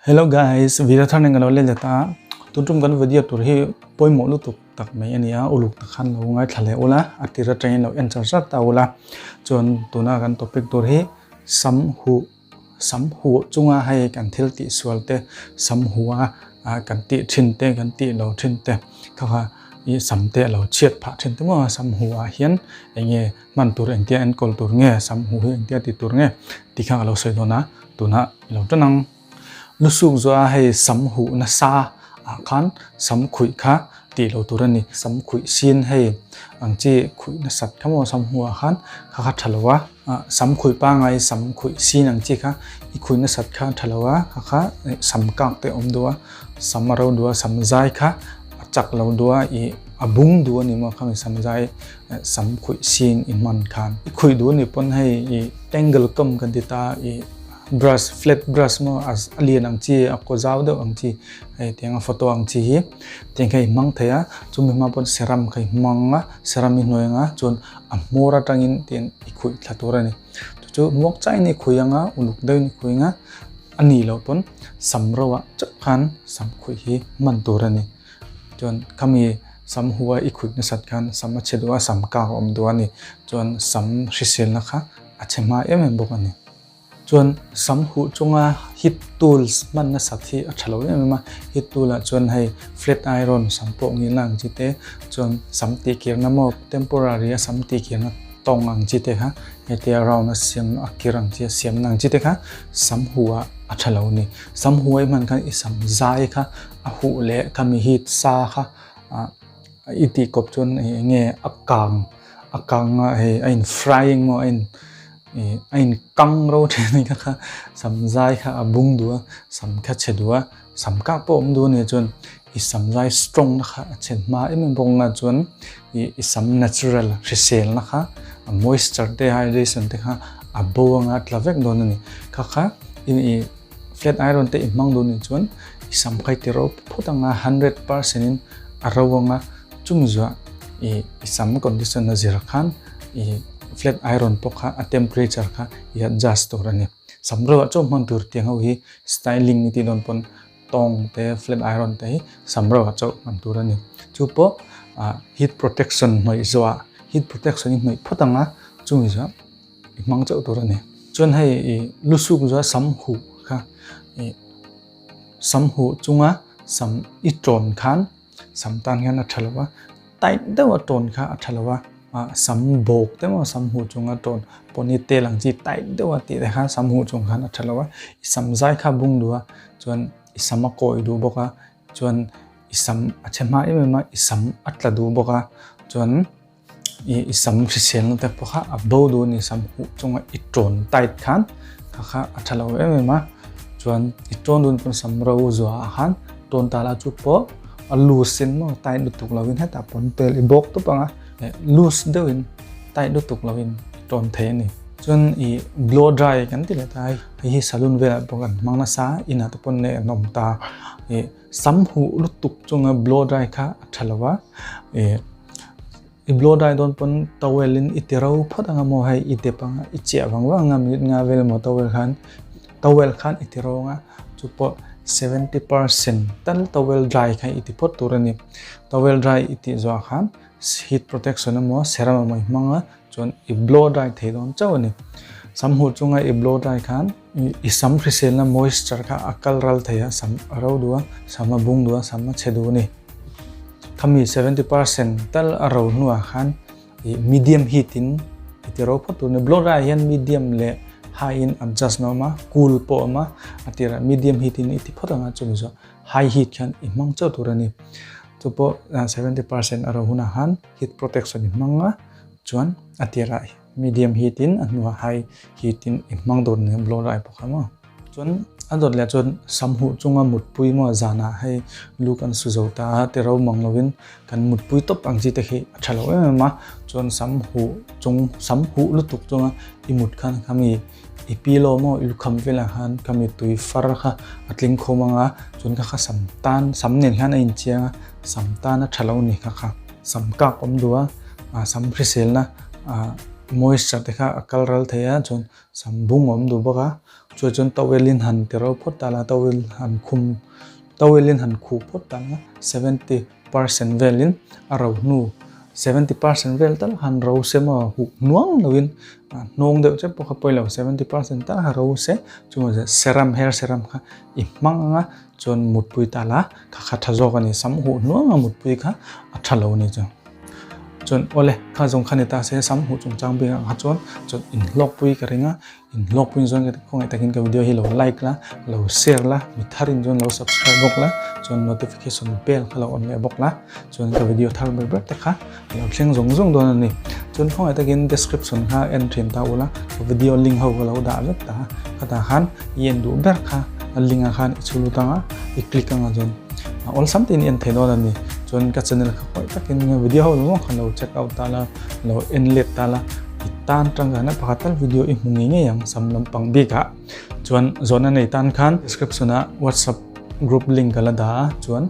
Hello guys, video thar nen ka lo let ta. Tun tum kan video tur hi pawimawh lutuk tak mai a ni a, uluk tak khan lo ngaithla leh ula, a tir atangin lo en char char ta ula. Chuan tuna kan topic tur hi sam huh sam huh chunga hei kan thil tih sual te, sam huh a kan tih thin te, kan tih lo thin te kha kha ih sam te a lo chhiat phah thin te maw a, sam huh ah hian eng nge hman tur engtia enkawl tur nge, sam huh hi engtia tih tur nge tih kha ka lo sawi dawn a, tunah i lo tan ang. Lusuk zuah a hei sam huh nasa ah khan sam khuih kha tih lo tur a ni. Sam khuih sin hei ang chi khuih nasat kha maw sam huh ah khan kha kha tha lo a, sam khuih pangai sam khuih sin ang chi kha i khuih nasat kha tha lo a, kha kha sam kak te a awm duh a, sam a ro duh a, sam zai kha a chak lo duh a, ih a bung duh a ni maw khami sam zai sam khuih sin i hman khan. I khuih duh a nih pawn hei ih tangle comb kan ti ta ih. Brush, flat brush maw a lian ang chi a kaw zau deuh ang chi hei tiang a photo ang chi hi tiang kha i hmang thei a chumi hma pawn serum kha i hmang a serum i hnuai ang a chuan a hmawr atangin tiang i khuih thla tur a ni chu chu muak chaiin i khuih ang a uluk deuhin i khuih ang a a nih loh pawn sam ro ah chauh khan sam khuih hi hman tur a ni chuan khami sam hu a i khuih nasat khan sam a chhe duh a sam kak a awm duh a ni chuan sam hriselna kha a chhe hma em em bawk a ni. Chuan sam huh chunga heat tools hman nasat hi a tha lo em em a, heat tool ah chuan hei flat iron sam pawh ngil ang chi te, chuan sam tih kirna maw temporary a sam tih kirna tawng ang chi te kha hetia round a siam a kir ang chi a siamna ang chi te kha sam huh ah a tha lo a ni. Sam huh a i hman khan i sam zai kha a huh leh khami heat sa kha ah i tih kawp chuan eng nge a kang a kang a hei a in frying maw a in. Ih a in kang ro thin a ni kha kha sam zai kha a bung duh a sam kha chhe duh a sam kah pawh a awm duh a ni chuan i sam zai strong na kha a chhe hma em em bawk ang a chuan ih i sam natural hrisel na kha a moisture te hydration te kha a bo anga a tla vek dawn a ni kha kha ih flat iron te i hmang duh a nih chuan i sam kha i ti ro phut anga 100% in a ro anga chumi zuah ih i sam condition a zir khan ih flat iron pawh kha a temperature kha i adjust tur a ni. Sam reuh ah chauh hman tur tiang ho hi styling ni tih dawn pawn tawng te flat iron te hi sam reuh ah chauh hman tur a ni. Chu pawh ah heat protection hnawih zawh ah heat protection hi hnawih phawt ang a chumi zawh i hmang chauh tur a ni. Chuan hei ih lusuk zawh a sam huh kha ih sam huh chunga sam i tawn khan Sam tan hian a tha lo a, tight deuh a tawn kha a tha lo a, ah sam bawk te maw sam huh chunga tawn pony tail ang chi tight deuh a tih te kha sam huh chung khan a tha lo a, i sam zai kha bung duh a chuan i sam a kawi duh bawk a chuan i sam a chhe hma em em a i sam a tla duh bawk a chuan ih i sam hriselna te pawh kha a bo duh a ni sam huh chunga i tawn tight khan kha kha a tha lo em em a chuan i tawn dun pawn sam ro zuah ah khan tawn ta la chu pawh a loose in maw tight lutuk lo in hetah pawn tel i bawk tawp ang a loose deuh in tight lutuk lo in i tawn thei a ni chuan ih blow dry kan ti leh ta a hei hi salon velah pawh kan hmang nasa a inah te pawn leh an awm ta ih Sam huh lutuk chunga blow dry kha a tha lo a, ih i blow dry dawn pawn towel in i ti ro phawt anga maw hei i dep anga i chiah vang vang anga minute nga vel maw towel khan towel khan i ti ro anga chu pawh 70% tal towel dry kha i ti phawt tur a ni. Towel dry i tih zawh ah khan heat protection emaw serum emaw i hmang a Chuan i blow dry thei dawn chauh a ni. Sam huh chunga i blow dry khan i sam hriselna moisture kha a kal ral thei a, sam a ro duh a, sam a bung duh a, sam a chhe duh a ni. Khami 70% tal a ro hnuah khan i medium heat in i ti ro phawt tur a ni. Blow dry ah hian medium leh high in adjust na awm a, cool pawh a awm a, a tirah medium heat in i ti phawt ang a, chumi zawh high heat khan i hmang chauh tur a ni. Chu pawh 70% a ro hunah khan heat protection i hmang a. Chuan a tirah medium heat in a hnuah high heat in i hmang dawt nen blow dry bawk a maw. Chuan a dawt leh chuan sam huh chunga mutpui maw zanah hei lu kan su zo ta a ti ro mang lovin kan mutpui tawp ang chi te khi a tha lo em em a. Chuan sam huh chung sam huh lutuk chunga i mut khan khami i pillow maw i lukham velah khan khami tui far kha a tling khawm ang a chuan kha kha sam tan sam nen hian a inchiang a sam tan a tha lo a ni kha kha sam kak awm duh a. Sam hriselna. moisture te kha a kal ral thei a chuan sam bung a awm duh bawk a chuai chuan towel in han ti ro phawt ta la towel han khum towel in han khuh phawt ta la 70% velin a ro hnu 70% vel tal han ro se maw huh nuang loin hnawng deuh che pawh kha pawi lo 70% tal kha ro se chungah serum hair serum kha i hmang anga chuan mutpui ta la kha kha tha zawk a ni sam huh nuang a mutpui kha a tha lo a ni chu chuan awle kha zawng kha ni ta se sam huh chungchang bik ang kha chuan chuan inhlawkpui ka ring a inhlawkpui chuan ka khawngaih takin ka video hi lo like la lo share la mi tharin chuan lo subscribe bawk la chuan notification bell kha lo on leh bawk la chuan ka video thar ber ber te kha lo thleng zawng zawng dawn a ni chuan khawngaih takin description kha en thin ta ula ka video link ho ka lo dah vek ta khatah khan i en duh ber kha a link ah khan i chhu lut anga i click anga chuan a awlsam te in en thei dawn a ni chuan ka channel kha khawi takin video ho zawng kha lo check out ta la lo en let ta la i tan tangkaina pakhat tal video i hmu ngei ngei ang sam lampang bik ah chuan zawhna nei tan khan description ah whatsapp group link ka la dah a chuan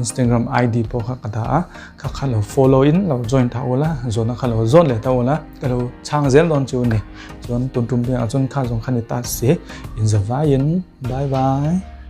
Instagram ID pawh kha ka dah a, kha kha lo follow in lo join ta ula, zawhna kha lo zawt leh ta ula, ka lo chhang zel dawn chu ni. Chuan tun tum piangah chuan kha zawng kha ni ta si, inzavaiin bye bye.